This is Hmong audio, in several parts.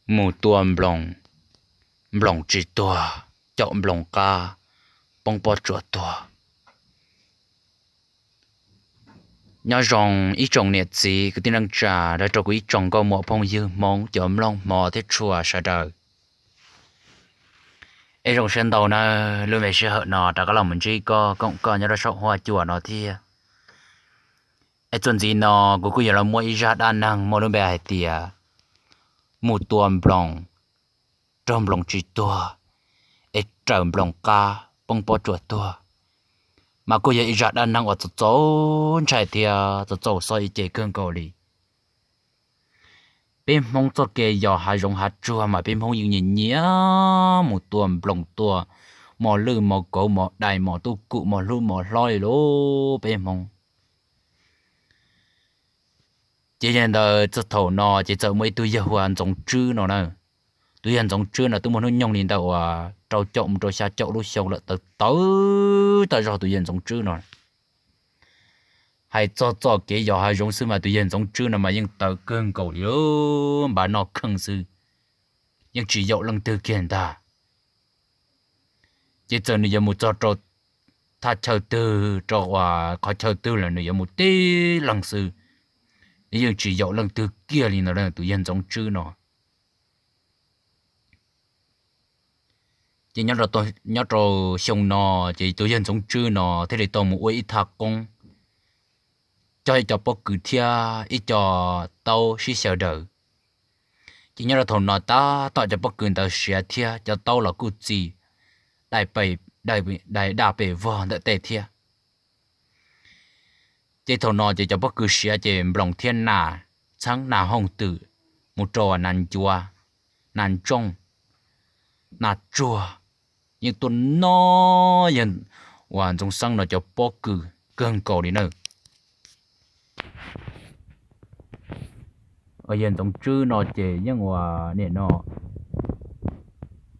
Mus tua nploos, nploos tsis tuag, caum nploos qab, poob pob tsuas tuag. Nyob zoo ib tsoom niam txiv kwv tij neej tsa, rau rau kuv ib tsoom nkauj muam phooj ywg Hmoob cov mloog hmov thiab tshua sawv daws. Es zoo siab ntau nawb, lub me sij hawm no rov qab los mus ntsib koj koom koj nyob rau saum huab cua no thiab. Es txuas ntxiv no kuv kuj yuav los muaj ib zaj dab neeg muaj lub npe hais tias mus tua nploos, raug nploos tsis tuag, es raws nploos qab poob pob tsuas tuag. Mas kuj yog ib zaj dab neeg uas txaus txaus ntshai thiab txaus txaus xob ib ce kawg nkaus li. Peb Hmoob txoj kev yos hav zoov hav tsuag mas peb Hmoob yeej nyiam nyiam mus tua nploos tua mos lwj mos kauv mos dais mos tub kum mos hlub mos hlob li lauj peb Hmoob. Ces yog li ntawd txog thaum no ces txawm muaj ib tug yawg hu ua Ntxoov Tswb no na. Tus yawg Ntxoov Tswb no twb muaj hnub nyoog li ntawm uas rau caum mus rau xya caum lub xyoo lawm, tawv tawv tag zog tus yawg Ntxoov Tswb no. Hais txog txoj kev yos hav zoov xwb mas tus yawg Ntxoov Tswb no mas yeej tawv kawg nkaus li, npav noj kheej xwb, yeej tsis yaum leej twg kiag ntag. Ces txawm nws yuav mus txog rau thaj chaw twg rau uas qhov chaw twg los nws yuav mus tib leeg xwb, yeej tsis yaum leej twg kiag li ntawd tus yawg Ntxoov Tswb no. Ces nyob rau xyoo no ces tus yawg Ntxoov Tswb no thiaj li tau mus ua ib thaj qoob, cog ib co pob kws thiab ib co taub sib xyaw daws. Ces nyob rau thaum no tab tom cov pob kws ntawd siav thiab cov taub los kuj txi dai daj pes vog ntawm tej thiab. Ces thaum no ces cov pob kws siav ces nploos thiab nas txheeb nas hooj twm mus rau nas ncuav, nas ntsooj, nas tsuag, yeej tuaj noj yawg uas Ntxoov Xeeb no cov pob kws kawg nkaus li na. Yawg Ntxoov Tswb no ces yeej ua nim no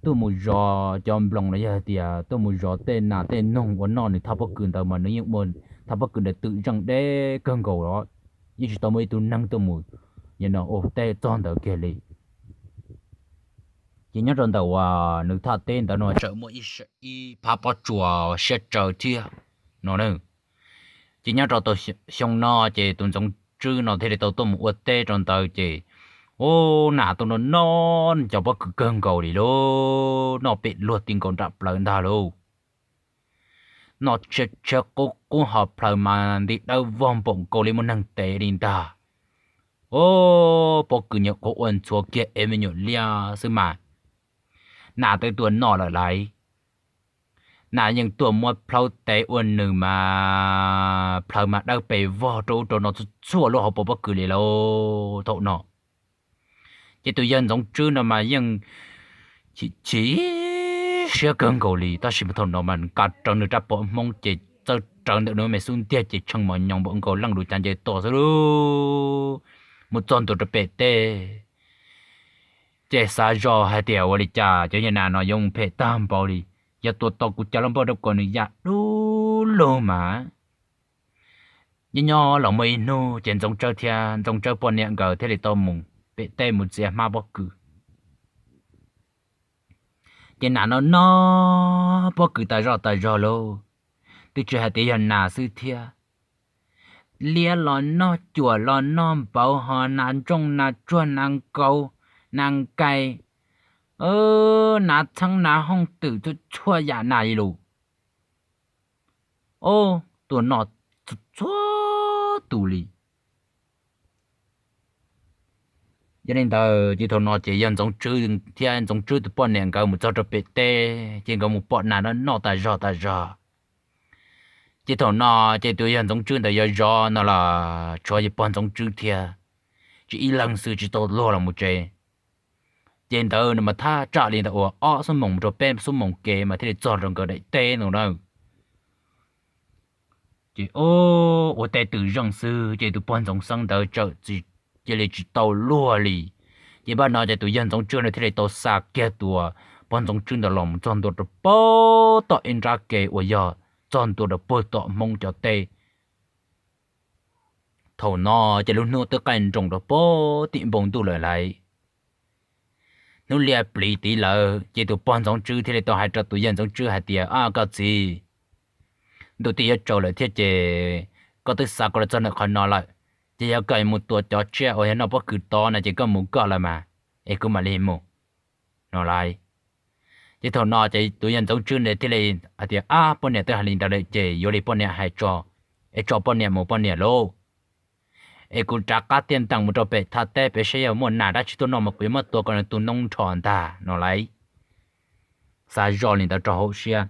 tuaj mus zov cov nploos los yog hais tias tuaj mus zov tej nas tej noog ua noj nws thaj pob kws ntawd mas nws yeej ua thaj pob kws ntawd twm zeej deb kawg nkaus los yeej tsis tau muaj ib tug neeg tuaj mus ua teb txog ntawd kiag li. Ces nyob rau ntawm uas nws thaj teb ntawd no tseem muaj ib phab pob tsuas siab tsaws thiab no na. Ces nyob rau xyoo no ces tus Ntxoov Tswb no thiaj li tau tuaj mus ua teb rau ntawd ces, ub, nas tuaj noj noj cov pob kws kawg nkaus li lauj, noj pem luag ti nkaus nram plawv ntag lauj. Noj tshiab tshiab qub qub ho plhaws mas nti dawb vog npaum nkaus li muaj neeg tev li ntag. Ub, pob kws nyuam qhuav ua ntxhuav kiag es me nyuam liaj xwb mas nas twb tuaj noj lawm lauj. Nas yeej tuaj muab plhaub tev ua nws mas plhaws mas dawb pes vog rau ub rau no txhua txhua lub hauv paus pob kws li lauj thaum no. Ces tus yawg Ntxoov Tswb no mas yeej chim siab kawg nkaus li, tab sis mas thaum no mas nws nqa rawv nws rab phom Hmoob ces txawb rawv ntawm nws me xub ntiag ces tshee mos nyoos npaum nkaus leej lus cav nce tos xwb lauj. Mus txog ntua rau pem teb ces xav zoj hais tias ua li cas cov yawg nas no yuav mus phem tag npaum li, yog tua tau kuv cov lub npawj rau kom nws yam dub lug mas. Nyob nyob los muaj ib hnub ces Ntxoov Tswb thiab Ntxoov Tswb poj niam nkawd thiaj li tau mus pem teb mus txiav hmab pob kws. Ces nas no noj pob kws tas zog tas zog lauj, twb tsis hais tias yog nas xwb thiab, liab los noj, cuam los noj, npawv ho nas ntsooj nas tsuag nas nkaus nas nkais, nas txheeb nas hooj twm txhua txhua yam nas li lus, ub, tuaj noj txhua tus li. Yog li ntawd ces thaum no ces yawg Ntxoov Tswb thiab Ntxoov Tswb tus poj niam nkawd mus txog rau pem teb ces nkawd mus pom nas no noj tas zog tas zog. Ces thaum no ces tus yawg Ntxoov Tswb ntawd yuav zov no los tshuav yawg pog Ntxoov Tswb thiab, tsis ib leeg xwb tsis tau luag los mus tsev. Ces ntawd nws mas thaj tsam li ntawd uas ob xuab moos mus rau peb xuab moos kev mas thiaj li txog rau nkawd daim teb no na. Ces ua teb twm zeej xwb ces tus pog Ntxoov Xeeb ntawd txawm cia li tsis tau luag li. Ces npaj no ces tus yawg Ntxoov Tswb no thiaj li tau xa kiag tus pog Ntxoov Tswb ntawd los mus txog ntua rau pem tom ib nrab ke uas yog txog ntua rau puag tom Hmoob cov teb. Thaum no ces lub hnub twb qaij nroos rau pem tim npoo ntuj lawm lauj. hnub liaj pliv tid lawm ces tus pog Ntxoov Tswb thiaj li tau hais rau tus yawg Ntxoov Tswb hais tias, Au koj txiv, ntuj twb yuav tsaus lawm thiab ces koj twb xa kuv los txog ntawm qhov no lawm, ces yog koj mus tua cov tsiaj uas yog noj pob kws tod no ces koj mus koj lawm mas, es kuv mam li mus, no lauj. Ces thaum no ces tus yawg Ntxoov Tswb ntawd thiaj li hais tias, Ab, poj niam twb hais li ntawd lawm ces yuav li poj niam hais tso, es tso poj niam mus poj niam lauj. Es kuv rov qab tiaj ntees mus rau pem thaj teb pem seb yog muaj nas dab tsi tuaj noj mas kuv yuav muab tua kom nws tu noob nrho ntag, no lauj. Xav zoj li ntawd rau hauv siab,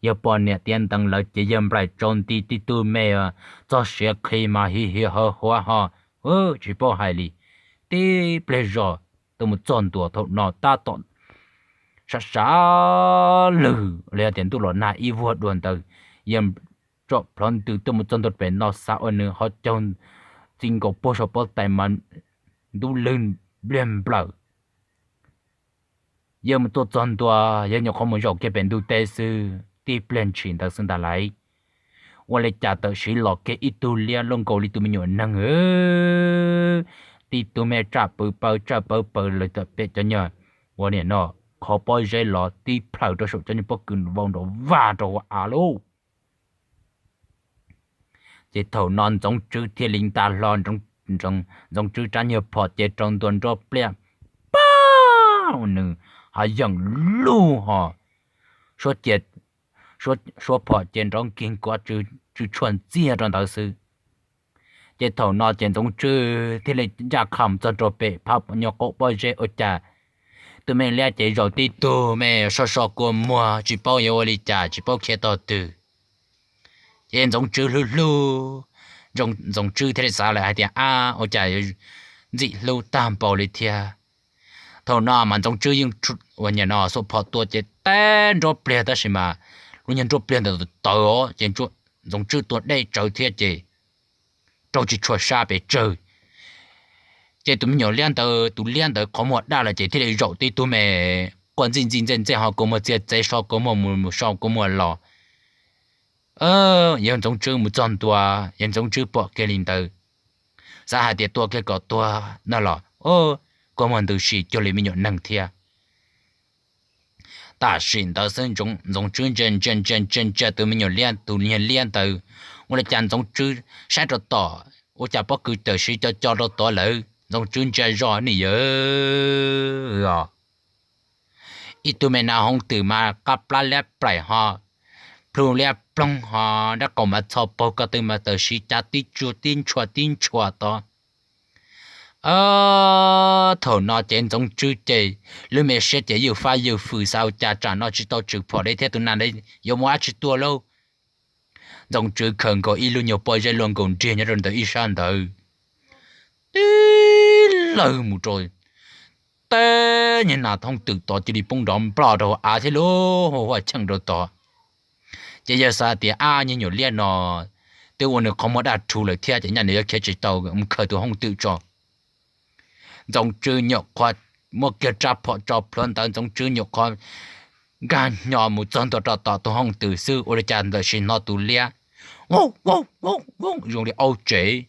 yawg poj niam tiaj ntees lawm ces yawg nplaim tsaus nti tib tug me txog siav qhi mas hi hi hav huav ho, tsis paub hais li. Tib pliag zog tuaj mus txog ntua thaum no tab tom sab sab lwg li tias ntuj los nag ib vuag dua ntawd, yawg tsom plhov ntws tuaj mus txog ntua pem no xav ua nws ho caug txij nkaus puag saum pob tais mas ntub lwg npliag nplawm. Yawg mus tuaj txog ntua, yawg nyuam qhuav mus zaum kiag pem ntug teb xwb, tib pliag ntshis ntawd xwb ntag lauj, ua li cas tawm siv los kiag ib tug liab luaj nkaus li tus me nyuam neeg, tib tug me tsaj pawv pawv tsaj pawv pawv los tawm pem cov nyuag, ua niam no, qhov pob zeb los tib plhaws rau saum cov nyuag pob kws vau nrov vag rau hauv av lauj. Ces thaum no Ntxoov Tswb thiaj li nta hlo Ntxoov Tswb rab nyuag phom ces rau ntua nruab pliaj, pab, nws ho yeem lug ho, suab phom ces nrov nkig nkuav tsw tshuaj ntxiag rau ntawd xwb. Ces thaum no ces Ntxoov Tswb thiaj li ncaj qha mus txog rau pem phab nyuag qaum pob zeb ua cas tus me liab ces zaum tib tug me so so kua muag tsis paub yuav ua li cas tsis paub khiav tog twg. Ces Ntxoov Tswb hlub hlub, Ntxoov Tswb thiaj li xav lawm hais tias, Ab, ua cas yuav ntxim hlub tag npaum li thiab. Thaum no mas Ntxoov Tswb yeej ua niam no xuas phom tua ces teb nruab pliag tab sis mas lub nyuag nruab pliag ntawd tawv os ces Ntxoov Tswb tua deb tsawv thiab ces raug tsis tshua sab pes tsawg. Ces tus me nyuam liab ntawd, tus liab ntawd qhov muag daj lawm ces thiaj li zaum tib tug me quaj ntxij ntxij ntxej ntxej ho kua muag txiag txev so kua muag mus so kua muag los. Yawg Ntxoov Tswb mus txog ntua, yawg Ntxoov Tswb pom kiag li ntawd, xav hais tias tua kiag kom tuag no los, kua muag ntws si cuag li me nyuam neeg thiab. Tam sim ntawd xwb Ntxoov Tswb ntsia ntsia ntsia ntsia ntsia tus me nyuam liab, tus niag liab ntawd, ua li cas Ntxoov Tswb saib rau tom, ua cas pob kws tawm siv co co rau tod lawm. Ntxoov Tswb ntsia zoj ni yawg os, ib tug me nas hoov twm mas qab plab liab plaim ho, plhu liab ploog ho, nrab qaum mas txho paug ko tw mas tawm siv cav tib tsua tib ntshua tib ntshua tod. Thaum no ces Ntxoov Tswb ces lub me siab ces ywj fab ywj fwm xav ua cas tsam no tsis tau tshwm phom li thiab tus nas ntawd yuav muaj dab tsi tuaj lauj. Ntxoov Tswb khaws nkaus ib lub nyuag pob zeb luaj nkaus nriag nyob rau ntawm ib sab ntawd, tib lawg mus rau teb niag nas hoov twm tod cia li poob nrov nploj rau av thiab lub huaj cheej rau tod. Ces yawg xav tias, Ab, niag nyuam liab no twb ua nws qhov muag daj rhuv lawm thiab ces nyaj nws yuav khiav tsis tau, mus khaws tus hooj twm tso. Ntxoov Tswb nyuam qhuav muab kiag rab phom tso plhuav ntawd, Ntxoov Tswb nyuam qhuav nkag hnyo mus txog ntua rau tom tus hooj twm xwb, ua li cas ntawm sis hnov tus liab zoo li aub tsev.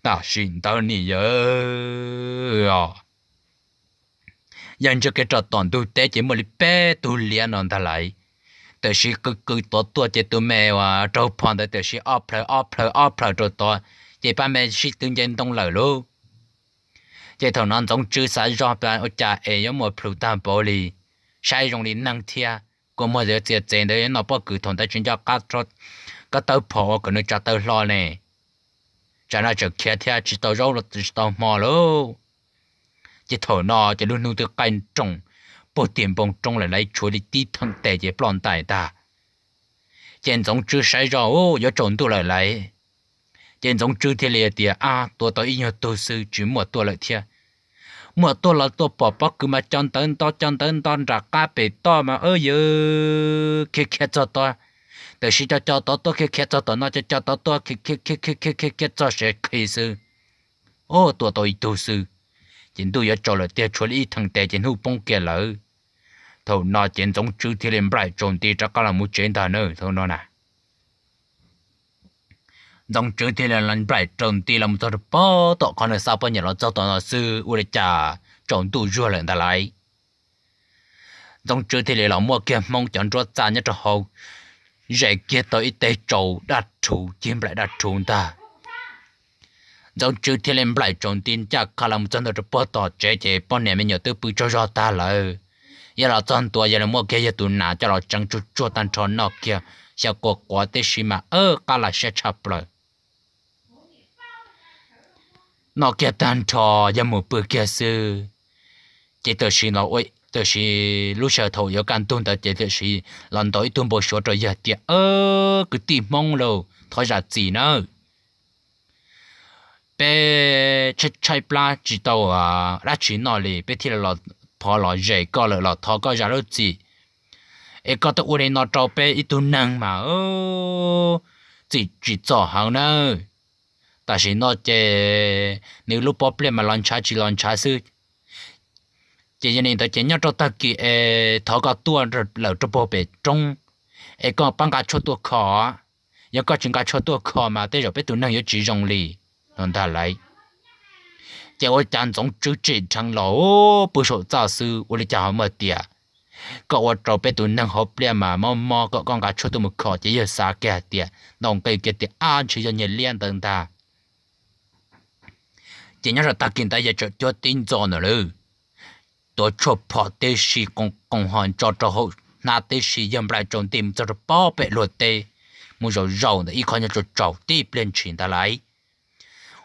Tam sim ntawd ni yawg os, yawg ntsia kiag rau tom ntug teb ces muaj li peb tug liab no ntag lauj. Tam sim qw qw tod tuaj ces tus me uas raug phom ntawd tam sim ob plhaws ob plhaws ob plhaws rau tod, ces pab me sib tw nce ntoo lawm lauj. Ces thaum no Ntxoov Tswb xav zoj ua cas es yuav muaj plhus tag npaum li, saib zoo li neeg thiab, kua muag txiav txiav txev ntawd yuav noj pob kws thaum ntawd tsis nco qab tawb phom ua kom nws tsa taw hlo ne. Tsam no tseem khiav thiab tsis tau zaub los tsis tau hmo lauj. Ces thaum no ces lub hnub twb qaij nroos puag tim npoo roob lawm lauj, tshuav li tib theem tes ces ploj ntais ntag. Ces Ntxoov Tswb saib zoj yuav tsaus ntuj lawm lauj. Ces Ntxoov Tswb thiaj li tias, Ab, tua tau ib nyuag tug xwb tsis muaj tuaj lawm thiab. Muaj tuaj los tuaj pom pob kws mas co ntawv nto co ntawv nto nram qab pem toj mas yawg khiav khiav txog tod, tam sim co co tod tuaj khiav khiav txog tom no, co co tod tuaj khiav khiav khiav khiav khiav khiav txog sev qhi xwb. Ua tua tau ib tug xwb, ces ntuj yuav tsaus lawm tiag, tshuav li ib theem tes ces hnub poob kiag lawm. Thaum no ces Ntxoov Tswb thiaj li nplaim tsaus nti rov qab los mus tsev ntag na. Thaum no na, Ntxoov Tswb thiaj li nplaim raus nti los mus txog rau pem tom qhov nws xa poj niam los txog tom no xwb ua li cas tsaus ntuj zuag lawm ntag lauj. Ntxoov Tswb thiaj li los muab kiag Hmoob cov nruab txaj nyob rau hauv zes kiag tau ib teg tsaus daj rhuv cig nplaim daj rhuv ntag. Ntxoov Tswb thiaj li nplaim tsaus nti ncaj qha los mus txog ntua rau puag tom tsev ces poj niam me nyuam twb pw tsaug zog tag lawm. Yog los txog ntua yog li muab kiag yog tus nas coj los tseev tsuag tsuag tag nrho noj kiag, xyaw quas quav tib si mas qab lam siab tshaj plaws. Noj kiag tag nrho yog mus pw kiag xwb, ces tam sim lub sij hawm thaum yuav kaj ntug ntawd ces tam sim los ntaus ib tug npau suav rau yawg tias, Kwv tij Hmoob lauj, thov zam txim nawb. Peb tshaib plab tsis tau dab tsi noj li, peb thiaj li los phov los zes koj lawm los thov koj zam lub txim. Es koj twb ua li no rau peb ib tug neeg mas txim tsim txom heev nawb. Tam sim no ces nws lub pob pliaj mas los ntshav tsis los ntshav xwb. Ces yog li ntawd ces nyob rau tag kis es thov koj tuaj lawm rau puag pem roob es koj pab nqa tshuaj tuaj kho. Yog koj tsis nqa tshuaj tuaj kho mas tej zaum peb tus neeg yuav tsis zoo li no ntag lauj. Ces ua cas Ntxoov Tswb tsim dheev los pw saum txaj xwb ua li cas ho muaj tias koj ua rau peb tus neeg hauv pliaj mas mob mob kom koj nqa tshuaj tuaj mus kho ces yawg xav kiag hais tias ntau nqi kiag tias ab ntshe yog nyias liab ntawd ntag. Ces nyob rau tag kis ntawd yawg tseem cuab tib ntxo ntawm lawm, tuav tshuaj phom tib si, qoos ho ntso rau hauv hnab tib si, yawg nplaim tsaus nti mus txog rau pob pem luag teb, mus zaum zaum ntawm ib qho nyob tsaus tsaus tib pliag ntshis ntag lauj.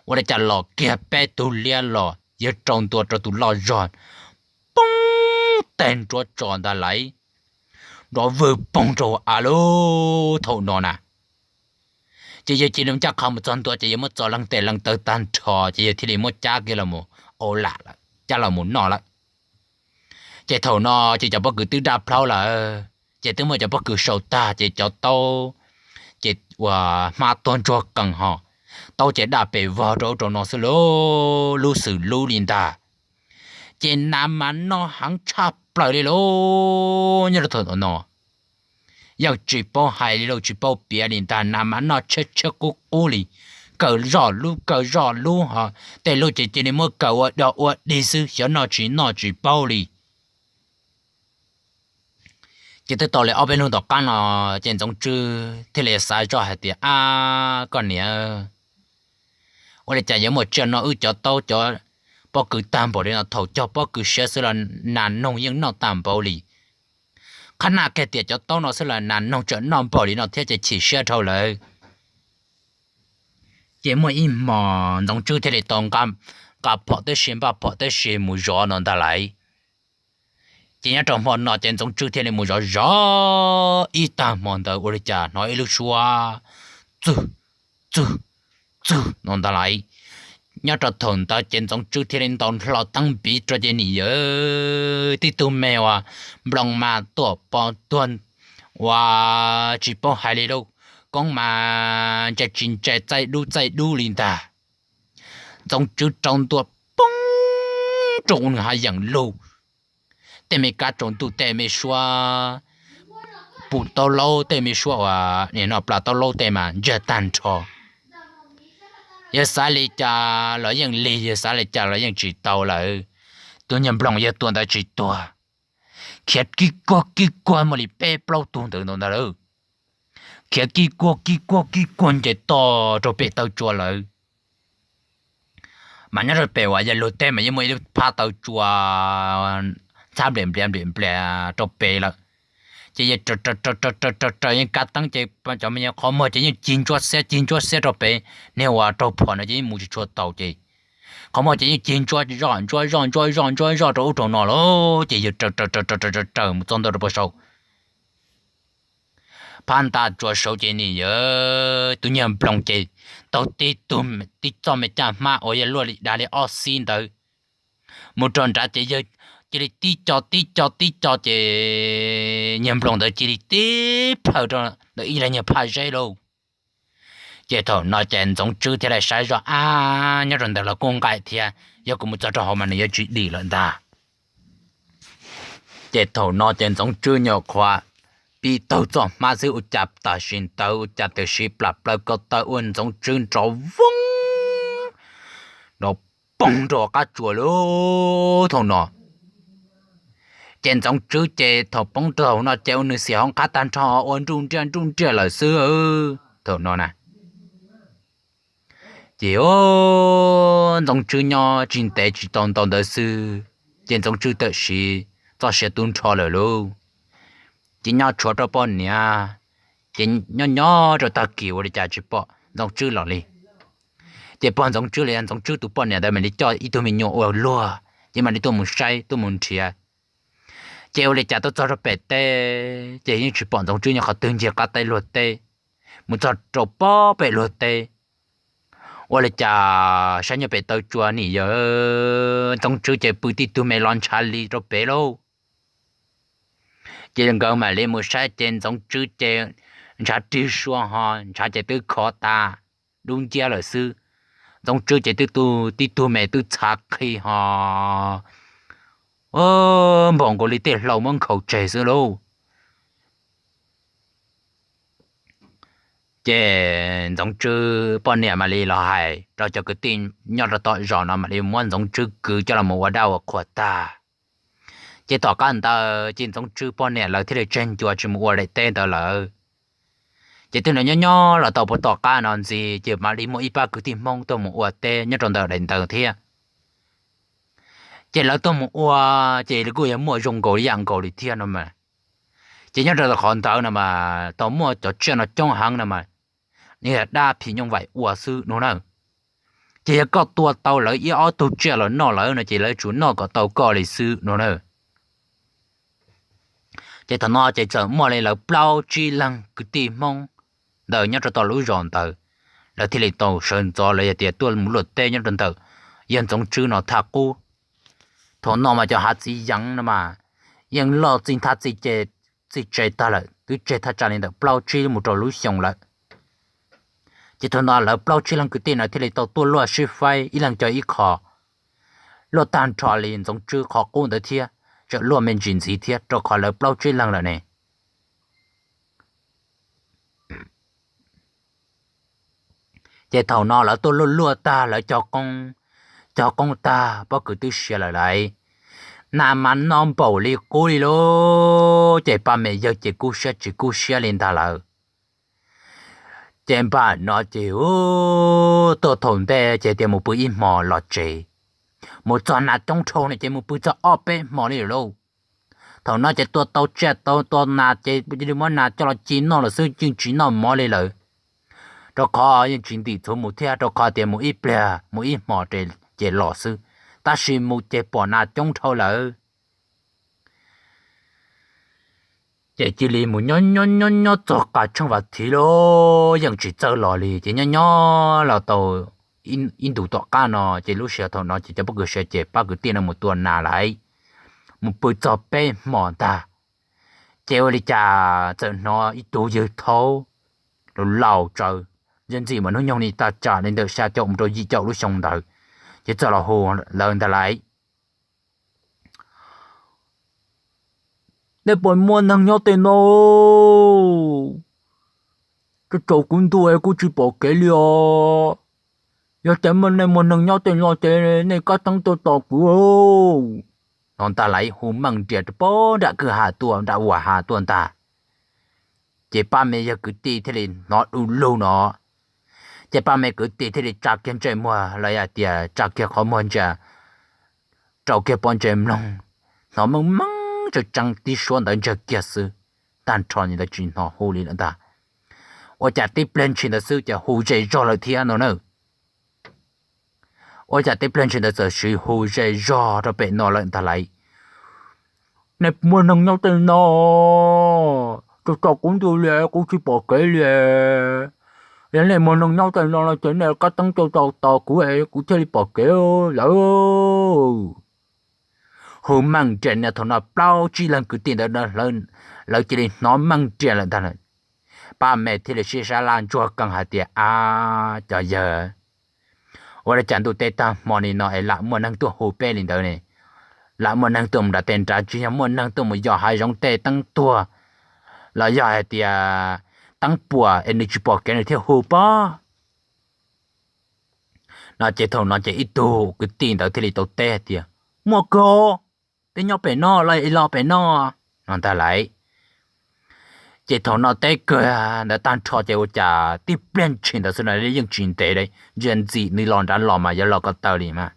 Ua li cas los kiag peb tug liab los yawg rau ntua rau tus loj zog, poob teg nruab tso ntag lauj, nrov vwg poog rau av lub thaum no na. Ces yawg cia li ncaj qha mus txog ntua ces yawg muab txo leej tes leej taw tag nrho ces yawg thiaj li muab cab kiag los mus ua lam, cab los mus noj lawm. Ces thaum no ces cov pob kws twb daj plhaub lawm, ces twb muab cov pob kws sau tag ces cov taub ces ua hmab tuag ntsuag qees ho, taub ces daj pes vog rau ub rau no xwb lauj, lub xwm lub li ntag. Ces nas mas noj heev tshaj plaws li lauj. Nyob rau thaum no yeej tsis paub hais li lauj, tsis paub piav li ntag, nas mas noj tshiab tshiab qub qub li, kaw zoj lub kaw zoj lub ho, tej lub ces cia li muab kaw ua dog ua dig xwb, xyov noj tsis noj tsis paub li. Ces twb tau li ob peb hnub tom qab no ces Ntxoov Tswb thiaj li xav zoj hais tias, Ab koj niam, ua li cas yuav muaj tsiaj no wb cov taub cov pob kws tag npaum li no, thaum cog pob kws siav xwb los nas noog yeej noj tag npaum li. Qhab naj kiag tias cov taub no xwb los nas noog tseem noj npaum li no thiab ces chim siab dhau lawm. Ces muaj ib hmos Ntxoov Tswb thiaj li tau nqa phom tib si, npaj phom tib si mus zov no ntag lauj. Ces nyob rau hmo no ces Ntxoov Tswb thiaj li mus zov zov ib tag hmo ntawd ua li cas hnov ib lub suab txwg txwg txwg no ntag lauj. Nyob rau thaum ntawd ces Ntxoov Tswb thiaj li ntaus hlo teeb npiv rau ces nim yawg tib tug me uas nploos mas tuam pos tuag uas tsis paub hais li lauj, koob mas ntse tsis ntse txaij dub txaij dub li ntag. Ntxoov Tswb rau ntua poob rau nws hav yeem lug, tej me kab tsaus ntuj tej me suab pum taub laub tej me suab uas nim no plas taub laub tej mas ntsiag tag nrho. Yawg xav li cas los yeej lig, yawg xav li cas los yeej tsis tau lawm. Tus niag nploos yawg tua ntawd tsis tuag, khiav kib kuag kib kuag muaj li peb plaub tug ntawd ntau ntag lauj. Khiav kib kuag kib kuag kib kuag nce toj rau pem taw tsua lawm. Mas nyob rau pem uas yawg lug teb mas yeej muaj ib lub phab taw tsua ntxhab nplias nplias nplias nplias rau pem lawm. Ces yawg raws raws raws raws raws yeej kab teeb ces cov me nyuam qhov muag ces yeej cig ntsuab xiab cig ntsuab xiab rau pem, niag uas raug phom no ces yeej mus tsis tshua taus ces qhov muag ces yeej cig ntsuab zoj ntsuab zoj ntsuab zoj ntsuab zoj rau ub rau no lauj. Ces yawg raws raws raws raws raws mus txog ntua rau puag saud phab nta tsua saud ces nim yawg tus niag nploos ces taug tib tug tib txoj me caj hmab uas yog luaj li dag li ob xib ntawd mus rau nrad ces yawg cia li tib co tib co tib co ces niag nploos ntawd cia li tib plhaw rau ntawm ib leeg niag phaj zeb lauj. Ces thaum no ces Ntxoov Tswb thiaj li saib zoj, ab, nyob rau ntawd los kuj nqaim thiab, yog kuv mus txog rau hauv mas nws yuav tsis dim lawm ntag. Ces thaum no ces Ntxoov Tswb nyuam qhuav pib taug txoj hmab xwb ua cas tam sim ntawd ua cas tam sim plam plaws ko taw ua Ntxoov Tswb nrov voog nrov poob rau qab tsuas lawm thaum no. Ces Ntxoov Tswb ces thaum poob rau thaum no ces ua nws xiam hauv qab tag nrho ua nruj nriaj nruj nriaj lawm xwb thaum no na. Ces Ntxoov Tswb nyob tsis ntev tsis tau ntau ntawd xwb, ces Ntxoov Tswb tam sim txoj sia tu nrho lawm lauj. Ces nyob tshuav rau poj niam, ces nyob nyob rau tag kis ua li cas tsis pom Ntxoov Tswb los li. Ces pog Ntxoov Tswb los yog Ntxoov Tswb tus poj niam ntawd mam li coj ib tug me nyuam ua luag, ces mam li tuaj mus saib tuaj mus nrhiav. Ces ua li cas tuaj txog rau pem teb ces yeej tsis pom Ntxoov Tswb nyob qhov twg ncig qab teb luag teb, mus txog rau pob pem luag teb. Ua li cas saib nyob pem taw tsua nim yog Ntxoov Tswb ces pw tib tug me los ntshav li rau pem lauj. Ces nkawd mam li mus saib ces Ntxoov Tswb ces ntshav rig sua ho ntshav ces twb khov tas dub nciab lawm xwb. Ntxoov Tswb ces twb tu tib tug me twb txhav qhi ho npaum nkaus li tej hlau muab nkhaus tseg xwb lauj. Ces Ntxoov Tswb poj niam mam li los hais rau cov kwv tij nyob rau tom zos no mam li muab Ntxoov Tswb kwv coj los mus ua dab ua qhuas tag. Ces tom qab ntawd ces Ntxoov Tswb poj niam lawv thiaj li tseg ncua tsis mus ua daim teb ntawd lawm. Ces twb nyob nyob los tau puag tom qab no ntxiv ces mam li muaj ib pab kwv tij Hmoob tuaj mus ua teb nyob rau ntawm daim ntawd thiab. Ces lawv tuaj mus ua, ces kuj yog muaj zoo nkaus li yam nkaus li thiab no mas. Ces nyob rau qhov ntawd no mas tau muaj cov tsiaj no coob heev no mas, nws yog dab phim nyuj vais ua xwb no na. Ces yog koj tua tau lawv ib ob tug tsiaj los noj lawm no ces lawv tsuas noj kom tau koj li xwb no na. Ces thaum no ces txawm muaj li lawv plaub tsib leeg kwv tij Hmoob ntawd nyob rau tom lub zos ntawd, lawv thiaj li tau sawv ntxov lawv yog tias tuaj mus luaj teb nyob rau ntawm yawg Ntxoov Tswb no thaj qub. Thaum no mas cov hav txiv yeev no mas yeej loj txij nthab txij tse tag lawm, twb tseg thaj tsam li ntawm plaub tsib mus rau lub xyoo lawm. Ces thaum no lawv plaub tsib leeg kwv tij no thiaj li tau tuaj luaj sib faib ib leeg cog ib qho, luaj tag nrho li Ntxoov Tswb qhov qub ntawd thiab, tseem luaj me ntsis ntxiv thiab rau qhov lawv plaub tsib leeg lawm ne. Ces thaum no lawv tuaj luaj luaj tag lawv cog qoob, cog qoob tag pob kws twb siav lawm lauj, nas mas no npaum li qub li lauj. Ces pab me yawg ces kub siab tsis kub siab li ntag lawm. Ces npaj no ces tuaj thaum ntej ces tias mus pw ib hmo los tsev, mus txog nas coob dhau no ces mus pw txog ob peb hmo li lauj. Thaum no ces tua tau tsiaj tau tua nas ces cia li muab nas coj los ci noj lawm xwb, yeej tsis noj mov li lawm. Rau qhov yeej tsis ntim txhuv mus thiab, rau qhov tias mus ib pliag mus ib hmo ces los xwb, tab sis mus ces pom nas coob dhau lawm. Ces cia li mus nyob nyob nyob nyob txog qas tsheej vas thiv lauj, yeej tsis txawj los li. Ces nyob nyob los tau ib ntus tom qab no, ces lub sij hawm thaum no ces cov pob kws siav ces pab kwv tij no mus tua nas lawm, mus pw txog peb hmo ntag. Ces ua li cas txawm hnov ib tug yawg thaub laus laus tsawv, ntxim ntxim mas hnub nyoog li tag tsam li ntawm xya caum mus rau yim caum lub xyoo ntawd, ces txawm los hu lawv ntag lauj. Nej puas muaj neeg nyob tej no? Tsaus tsaus kuv ntuj es kuv tsis pom kev li os. Yog tias nej muaj neeg nyob tej no ces nej kab teeb tuaj tos kuv. Hnov ntag lauj, hu meej nrias rau pem nram kwj ha tuaj, nram uas ha tuaj ntag. Ces pab me yawg kwv tij thiaj li hnov du lug no, ces pab me kwv tij thiaj li tsa kiag ntsej muag los yog tias tsa kiag qhov muag ntsia, rau kiag pob ntseg mloog, hnov meej meej tseeb tseeb tib suab ntawd ntsawg kiag xwb, tag nrho li ntawd tsis hnov hu li lawm ntag. Ua cas tib pliag ntshis ntawd xwb ces hu zej zog lawm thiab no na. Ua cas tib pliag ntshis ntawd txawm sis hu zej zog rau pem no lawm ntag lauj. Nej muaj neeg nyob tej no? Tsaus tsaus kuv ntuj li kuv tsis pom kev li. Yog nej muaj neeg nyob tej no no ces nej kab teeb tuaj tos kuv es kuv thiaj li pom kev lawm. Hu meej nrias no, thaum no plaub tsib leeg kwv tij ntawd lawv cia li hnov meej nrias lawm ntag. Pab me thiaj li sib sab laj ntsuag qees hais tias, Ab, cov yawg, ua li cas ntuj teb tag hmo li no es lam muaj neeg tuaj hu peb li ntawd ne? Lam muaj neeg tuaj mus nram tej nrad, tsis yog muaj neeg tuaj mus yos hav zoov tej teeb tuag, los yog hais tias teeb puas es nws tsis pom kev nws thiaj hu pob? No ces thaum no ces ib tug kwv tij ntawd thiaj li tau teb hais tias, muaj kawg, peb nyob pem no los, los pem no, no ntag lauj. Ces thaum no teb kawg ntawd tag nrho ces ua cas tib pliag ntshis ntawd xwb no yeej tsis ntev li, ntsia ntxim nws los nrad los mas yuav los ko taw li mas,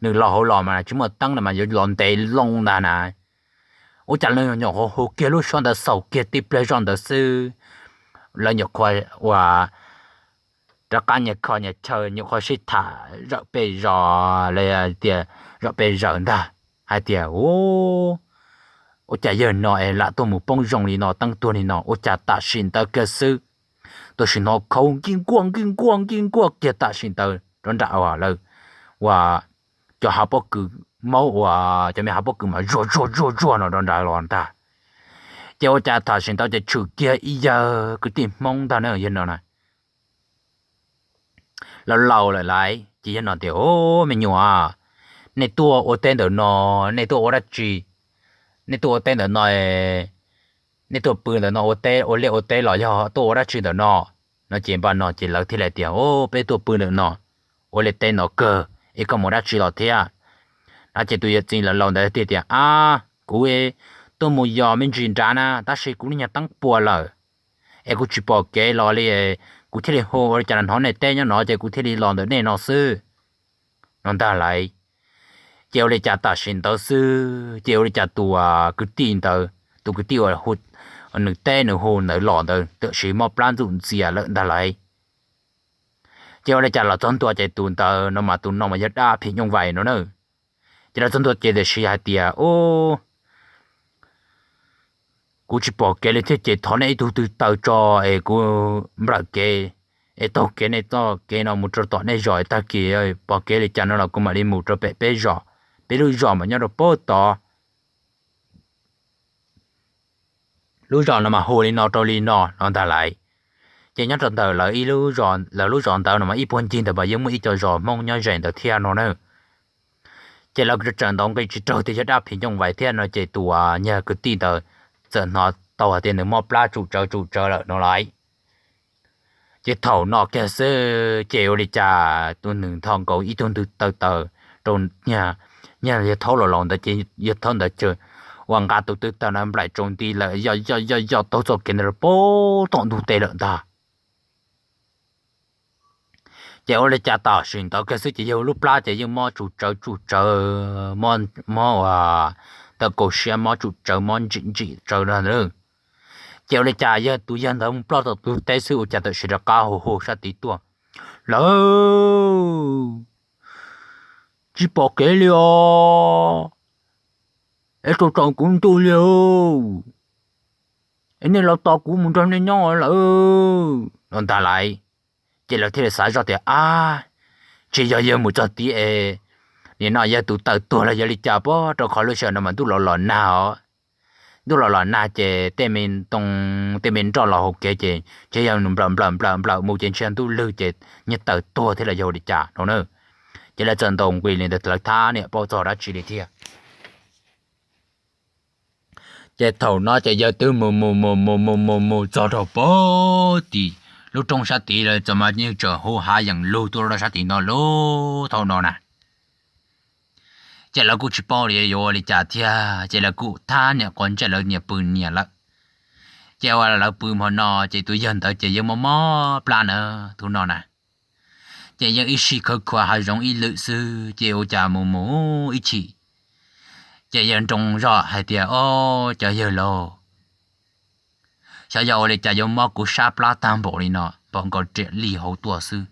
nws los hauv los mas tsis muaj teeb no mas yuav los ntev loo ntag na. Ua cas lawv nyuam qhuav hu kiag lub suab ntawd xaus kiag tib pliag zoj ntawd xwb, lawv nyuam qhuav ua rov qab nyias kho nyias chaw nyuam qhuav sib tham zawm pes zos los tias zawm pes zawm ntag, hais tias, u, ua cas yawg no es lam tuaj mus poob zoo li no, teeb tuag li no, ua cas tam sim ntawd kiag xwb, tam sim no khaub nkij nkuaj nkij nkuaj nkij nkuaj kiag tam sim ntawd rov nram lawv ua cov hav pob kws, maub ua cov me hav pob kws mas zuag zuag zuag zuag no rov nrad los ntag. Ces ua cas tam sim ntawd ces tshwm kiag ib yawg kwv tij Hmoob ntag na, yawg no na laus laus lawm lauj. Ces yawg no tias, o, me nyuam, nej tuaj ua teb ntawm no, nej tuaj ua dab tsi? Nej tuaj ua teb ntawm no, nej tuaj pw ntawm no ua teb, ua liaj ua teb los yog tuaj ua dab tsi ntawm no? No ces npaj no ces lawv thiaj li tias, o, peb tuaj pw ntawm no ua liaj teb no kawg, es koj mus dab tsi los thiab? No ces tus yawm txiv laus laus ntawd thiaj tias, a, kuv tuaj mus yos me ntsis nrad na, tab sis kuv niag teeb puas lawm, es kuv tsis pom kev los li, kuv thiaj li hu ua li cas los hnov nej teb nyob no ces kuv thiaj li los ntawm nej no xwb, no ntag lauj. Ces ua li cas tam sim ntawd xwb ces ua li cas tus kwv tij ntawd, tus kwv tij uas nws teb nws hu ntawd los ntawd tam sim mob plab ntxuj ntxias lawm ntag lauj. Ces ua li cas los txog ntua ces tus ntawd no mas tus no mas yog dab phim nyuj vais no na. Ces los txog ntua ces tiam sis hais tias, u, kuv tsis pom kev li thiab ces thov nej ib tug tw taw tso es kuv nplawm kev, es taug kev nej txoj kev no mus rau tom nej zos, tag kis pom kev li cas no los kuv mam li mus rau pem peb zos, peb lub zos mas nyob rau pem tod. Lub zos no mas hu li no rau li no, no ntag lauj. Ces nyob rau ntawm lawv ib lub, lawv lub zos ntawd no mas ib puag ncig ntawd mas yeej muaj ib co zos Hmoob nyob ze ntawd thiab no na. Ces lawv tseem ntaus nqi tsis raug tias yog dab phim nyuj vais thiab no ces tus uas yawg kwv tij ntawd txawm hnov tau hais tias nws mob plab tsum tsawv tsum tsawv lawm no lauj. Ces thaum no kiag xwb ces ua li cas tus nws nthos nkaus ib tug tw taw taw rau yawg thaub laus laus ntawd ces yawg thaub ntawd ces ua nqa tus tw taw ntawd nplaim tsaus nti lawm, yoj yoj yoj taug txoj kev ntawd pem tom ntug teb lawm ntag. Ces ua li cas tam sim ntawd kiag xwb ces yawg lub plab ces yeej mob tsum tsawv tsum tsawv, mob ua tawm kaus siab mob tsum tsawv mob ntsim ntsim tsawv no. Ces ua li cas yawg tus yawg ntawd mus ploj tom ntug teb xwb ua cas tam sim rov qab hu hu sab tid tuaj, lawv, tsis pom kev li os, es tsaus tsaus kuv ntuj li, es nej los tos kuv mus nrog nej nyob lawm, no ntag lauj. Ces lawv thiaj li xav zoj tias, a, tsis yog yawg mus txog tid es nim no yawg tus taw tuag los yog li cas pob, rau qhov lub sij hawm no mas ntuj los los nag os. Ntuj los los nag ces tej me ntoo tej me nroj los hauv kev ces ntshe yog nws nplawm nplawm nplawm nplawm mus ces ntshe ntuj lwg ces niag taw tuag thiab los yog ua li cas no na. Ces lawv txawm ntaus nqi li ntawd lawv thab niam paub txog dab tsi li thiab. Ces thaum no ces yawg twb mus mus mus mus mus mus mus txog rau pem tim lub roob sab tid lawm, txawm mas yeej tseem hu hav yeem lug tuaj rau sab tid no lub thaum no na. Ces lawv kuj tsis paub li yuav ua li cas thiab, ces lawv kuj thab niam quav ntsej lawv niam pw niam lawm. Ces ua lawv pw hmo no ces tus yawg ntawd ces yeej mob mob plab na, tus no na. Ces yeej ib sij khawv khuav hav zoov ib lwm xwb ces ua cas mus mus ib chim ces yawg nroo zoj hais tias, o, cov yawg laus, xyov yog ua li cas yuav mob kuv sab plab tag npaum li no, npaum nkaus riam lij hauv tuaj xwb.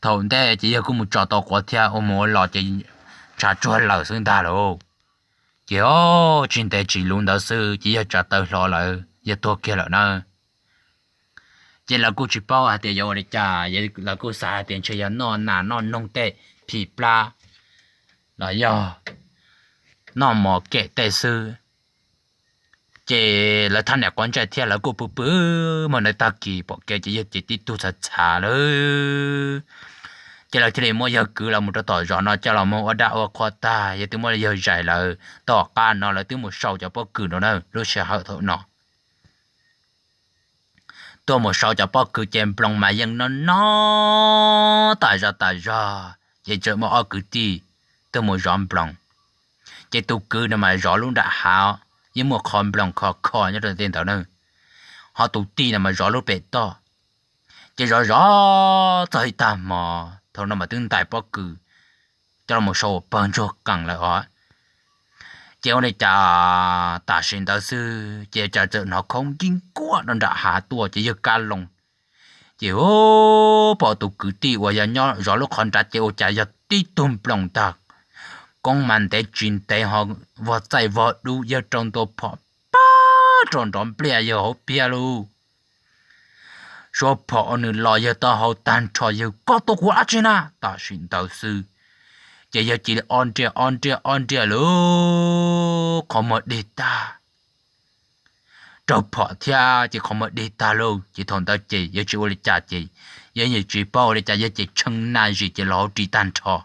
Thaum ntej ces yawg kuj mus tso tau quav thiab ua mus ua los ces tshav tsuag lawm xwb ntag lauj. Ces o, tsis ntev tsis luv ntawd xwb ces yawg tsam taw hlo lawm yawg tuag kiag lawm na. Ces lawv kuj tsis paub hais tias yuav ua li cas, lawv kuj xav hais tias ntshe yog noj nas noj noog tej phim plab los yog noj mov kem tej xwb. Ces lawv thab niam quav ntsej thiab lawv kuj pw pw hmo ntawd tag kis pom kev ces yawg ces tib tug txhav txhav lawm. Ces lawv thiaj li muab yawg kwv los mus rau tom zos no coj los mus ua dab ua qhua tag, yawg twb muab yawg zais lawm. Tom qab no lawv twb mus sau cov pob kws no na, lub sij hawm thaum no tuaj mus sau cov pob kws ces nploos mas yeej no no tas zog tas zog, ces tseem muaj ob kwv tij tuaj mus zov nploos. Ces tus kwv no mas zov lub nram hav, yeej muaj qhov nploos kho kho nyob rau tej ntawd na, ho tus tij no mas zov lub pem toj. Ces zov zov txog ib tag hmo, thaum no mas twb ntais pob kws coj los sau ua pawg ntsuag qees lawm os. Ces ua li cas tam sim ntawd xwb ces cas txawm hnov khoob nkij nkuaj rau nram hav tuaj ces yawg Kab Loos ces pom tus kwv tij uas yog nyob zov lub qhov nrad ces ua cas yog tib tug nploos ntag. Koob mas ntev tsis ntev ho vog txaij vog dub, yawg rau ntua phom pab rau nrov npliaj yawg hauv phiaj lauj. Suab phom ua nws los yawg taub hau tag nrho, yawg, koj tua kuv dab tsi na? Tam sim ntawd xwb ces yawg cia li ob nriaj ob nriaj ob nriaj lauj, qhov muag dig tag. Raug phom thiab ces qhov muag dig tag lauj. Ces thaum ntawd ces yawg tsis ua li cas ces yawg yeej tsis paub ua li cas, yawg ces tshee na zis ces los hauv ris tag nrho.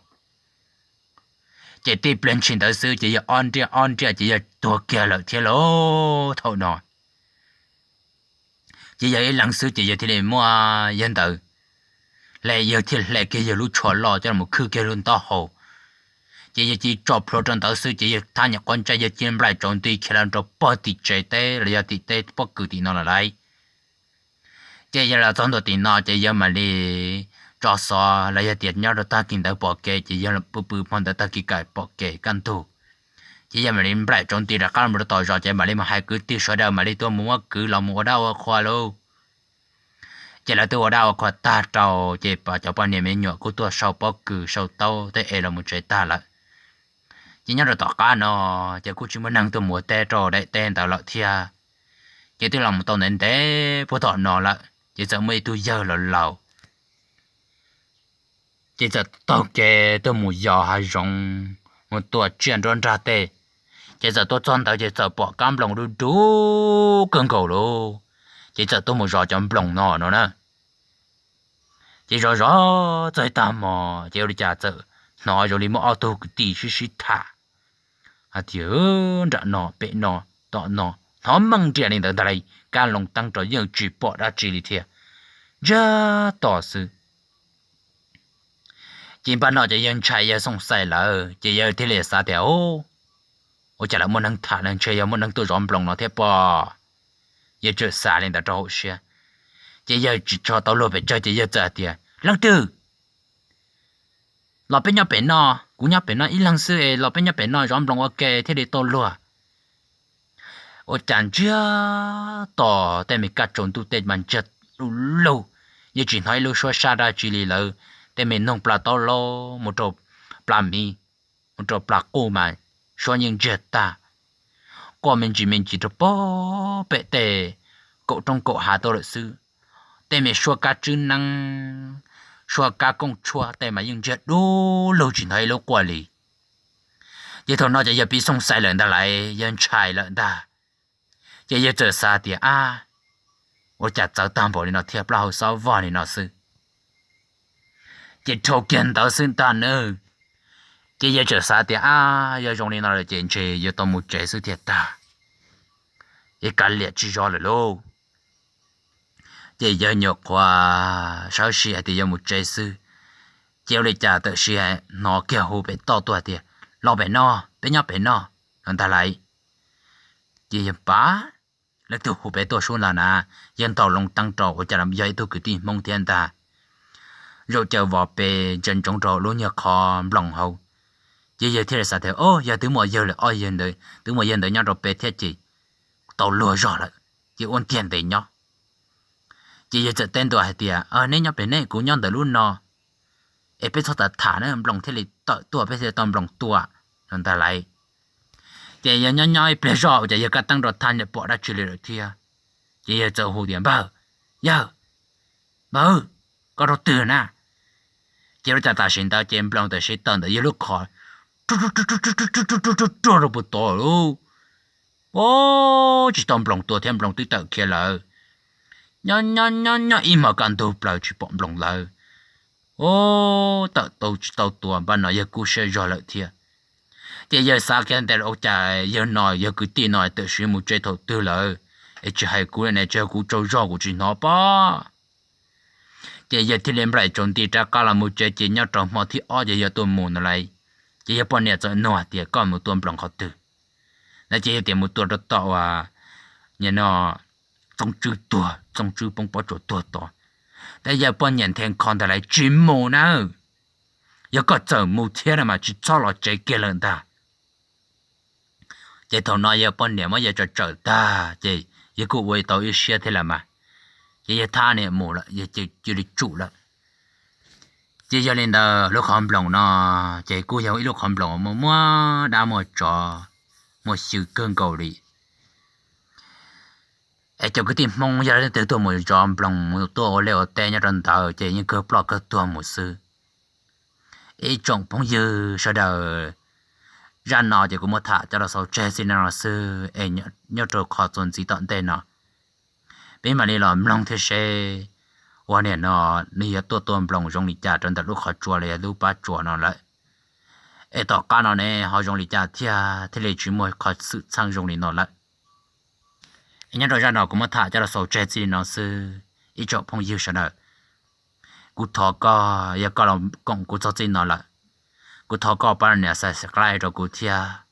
Ces tib pliag ntshis ntawd xwb ces yawg ob nriaj ob nriaj ces yawg tuag kiag lawm thiab lauj. Thaum no ces yawg ib leeg xwb ces yawg thiaj li muab yawg ntawd hle, yawg thiaj hle kiag yawg lub tsho loj coj los khwb kiag lub ntaub hau. Ces yawg cia li tso plhuav rau ntawd xwb ces yawg thab nyuam qhuav ntsej yawg cia li nplaim tsaus nti khiav los rau pog tim tsev teb los yog tim teb pob kws tim no lawm lauj. Ces yawg los txog ntua tim no ces yawg mam li tso xov los yog tias nyob rau tag kis ntawd pom kev ces yawg pw pw hmo ntawd tag kis kam pom kev kaj ntug. Ces yawg mam li nplaim tsaus nti rov qab los rau tom zos ces mam li mus hais kwv tij sawv daws mam li tuaj mus muab kwv los mus ua dab ua qhua lauj. Ces lawv twb ua dab ua qhua tag rau ces cov poj niam me nyuam kuj tuaj sau pob kws sau taub tej es los mus tsev tag lawm. Ces nyob rau tom qab no ces kuj tsis muaj neeg tuaj mus ua teb rau daim teb ntawd lawm thiab. Ces twb los mus tau ntev ntev puag tom no lawm ces txawm muaj ib tug yawg laus laus ces txawm taug kev tuaj mus yos hav zoov mus tua tsiaj nruab nrag tej. Ces txawm tuaj txog ntawd ces txawm pom kab nploos dub dub kawg nkaus lauj. Ces txawm tuaj mus zov cov nploos no no na. Ces zov zov txog ib tag hmo ces ua li cas txawm hnov zoo li muaj ob tug kwv tij sib sib tham hais tias nram no pem no tom no, hnov meej nriam li ntawd ntag lauj. Kab Loos teeb rau yeej tsis pom dab tsi li thiab, ntsiag to xwb. Ces npaj no ces yawg ntshai yawg xoom xais lawm ces yawg thiaj li xav tias, ua cas lawv muaj neeg tham no, ntshe yog muaj neeg tuaj zov nploos no thiab pob. Yawg txawm xav li ntawd rau hauv siab. Ces yawg tsis tshua tau luag pes tsawg ces yawg txawm hais tias, leej twg los peb nyob pem no? Kuv nyob pem no ib leeg xwb es los peb nyob pem no zov nploos ua ke thiaj li tau luag. Ua cas ntsiag to, tej me kab tsaus ntuj tej mas ntsiag du lug, yeej tsis hnov ib lub suab sab dab tsi li lawm. Tej me noog plas taub laub mus rau plas miv, mus rau plas quj mas suab yeej ntsiag tag. Quaj me ntsis me ntsis rau pem tej kaum roob kaum hav tuaj lawm xwb. Tej me suab kab tswb neeb, suab kab kooj tshuaj tej mas yeej ntsiag du lug tsis hnov ib lub quaj li. Ces thaum no ces yawg pib xoom xais lawm ntag lauj, yawg ntshai lawm ntag. Ces yawg txawm xav tias, ab, ua cas txawv tag npaum li no thiab, plaub hau xob vog li no xwb. Ces dhau kiag ntawd xwb ntag nawb. Ces yawg txawm xav tias, ab, yog zoo li no lawm ces ntshe yuav tau mus tsev xwb thiaj tag, es kav liam tsis zov lawm lauj. Ces yawg nyuam qhuav sawv sim hais tias yuav mus tsev xwb, ces ua li cas tam sim hnov kiag hu pem toj tuaj hais tias, los pem no, peb nyob pem no, no ntag lauj. Ces yawg pab, leej twg hu pem tuaj sub ntag na? Yawg ntaus loo teeb rau ua cas yog ib tug kwv tij Hmoob thiab ntag. Zaum caws vos pes ntsia ntsoov rau lub nyuag qhov nploos hauv. Ces yawg thiaj li xav tias, o, yog twb muaj yawg lawm, o, yawg ntawd, twb muaj yawg ntawd nyob rau pem thiab ces tau luag zog lawm, ces ua ntiag ntev nyob. Ces yawg txawm teb ntua hais tias, neb nyob pem ne, kuv nyob ntawm lub no, es peb txhob tham tham na, nploos thiaj li tawm tuaj, peb thiaj li tau nploos tua, no ntag lauj. Ces yawg nyob nyob ib pliag zoj ua cas yawg kaj teeb rau thaj niam pom dab tsi li lawm thiab. Ces yawg txawm hu tias, npawg, yawg, npawg, koj rau twg na? Ces ua cas tam sim ntawd ces nploos tam sim tawm ntawm yawg lub qhov, ruag ruag rau puag tod lauj. O, tsis tau nploos tua thiab, nploos twb tawm khiav lawm. Nyob nyob nyob nyob ib hmos kaj ntug plaws tsis pom nploos lawm. O, tawm tau tsis tau tua, npaj no yawg kub siab zog lawm thiab. Ces yawg xav kiag tias ua cas yawg no yawg kwv tij no tam sim mus tsev thaum twg lawm, Es tsis hais kuv li ne, tsis yog kuv tsaug zog kuv tsis hnov pob. Ces yawg thiaj li nplaim tsaus nti rov qab los mus tsev, ces nyob rau hmo thib ob ces yawg tuaj mus ntawd lawm. Ces yawg poj niam txawm nug hais tias, koj mus tua nploos qhov twg? No ces yawg tias mus tua rau tom uas, nim no, Txooj Tswb tuag, Txooj Tswb poob pob tsuas tuag tod. Tab yawg poj niam nthe kho ntag lawm, tsis mus nawb. Yog koj txawm mus thiab no mas tsis txhob los tsev kiag lawm ntag. Ces thaum no yawg poj niam muab yawg tso tsawm tag ces yawg kuj ua tau ib siab thiab lawm mas, ces yawg thaj niam mus lawm, yawg cia li tsum lawm. Ces yog li ntawd lub qhov nploos no ces kuj yog ib lub qhov nploos muaj muaj dab muaj tsov, muaj xyw kawg nkaus li. Es cov kwv tij Hmoob yog leej twg tuaj mus zov nploos mus tuaj ua liaj ua teb nyob rau ntawd ces yeej kawg ploj kawg tuag mus xwb. Ib tsoom phooj ywg sawv daws, zaj no ces kuv muab tham coj los xaus tseg txij no xwb es nyob rau qhov txuas ntxiv tom ntej no peb mam li los mloog thiab seb uas nim no nws yuav tuaj tua nploos zoo li cas rau ntawm lub qhov tsua los yog lub pab tsua no lawm. Es tom qab no ne ho zoo li cas thiaj thiaj li tsis muaj qhov xwm txheej zoo li no lawm. Es nyob rau zaj no kuv muab tham coj los xaus tseg txij li no xwb ib tsoom phooj ywg sawv daws. Kuv thov koj, yog koj los koom kuv txog txij no lawm, kuv thov koj pab nias subscribe rau kuv thiab,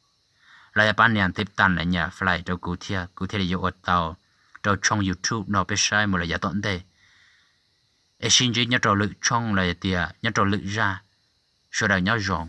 los yog pab nias thib tas nias fly rau kuv thiab, kuv thiaj li yuav ua tau rau tshooj YouTube no peb saib mus lawm yav tom ntej. Es sib ntsib nyob rau lwm tshooj los yog tias nyob rau lwm zaj, sawv daws nyob zoo.